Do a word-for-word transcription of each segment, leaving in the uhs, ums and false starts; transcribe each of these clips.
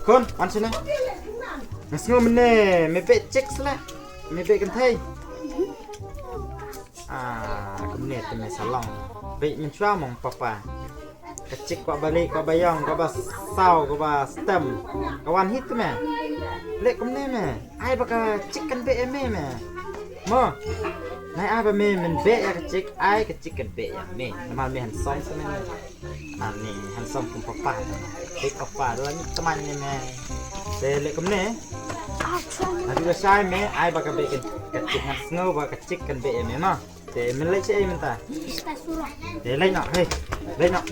Khun, wan shane. Nga sngew mynne me beh chick sla. Me beh kynthei. Ah, kumne te me sa long. Beh mynshuwa mong papa. Ka chick kwah ba lieh, kwah ba ïong, kwah ba saw, kwah ba stem. Ka wan hi te me. Leh kumne me. Ai ba ka chick kan beh ïa me me. Mo. Nai ai ba me men beh ïa ka chick, ai ka chick kan beh ïa me. Namar me handsome te me. Mane handsome kum papa. Big papa la ni teman ni me. Te leh kumne. Aduh, la shai me, ai ba ka beh kan, ka chick, nga sngew ba ka chick kan beh ïa me ma. Te men leh shi ei mynta. Ista surah. Te leh noh, hey. Leh noh.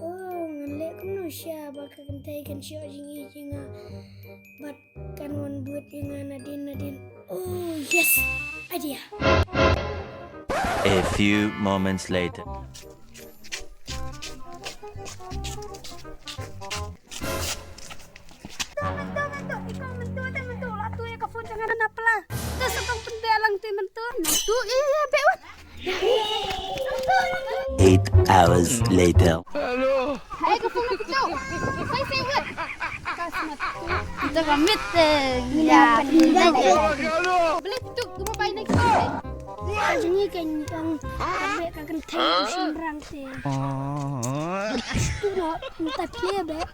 Oh, ngan leh kumno sha ba ka kynthei kan shu jingïeit ïa nga. Bad kan wan bud ïa nga nadien nadien. Oh, yes. Idea. A few moments later. Mynta, mynta, iko mynta te mynta, la tu ïa ka phone jong nga na pla. Te sa tang pynbeh lang te mynta. Mynta, ïa, ïa, beh wan. Eight hours later. Hai ka phone mynta. Sai sai wat. Ka smat. Ito ka mit, eh, ïa. Boleh tu, gua mau buy next time. Ka jingïeit kan, kan, ka kynthei shynrang te. Tu no, mynta phi beh.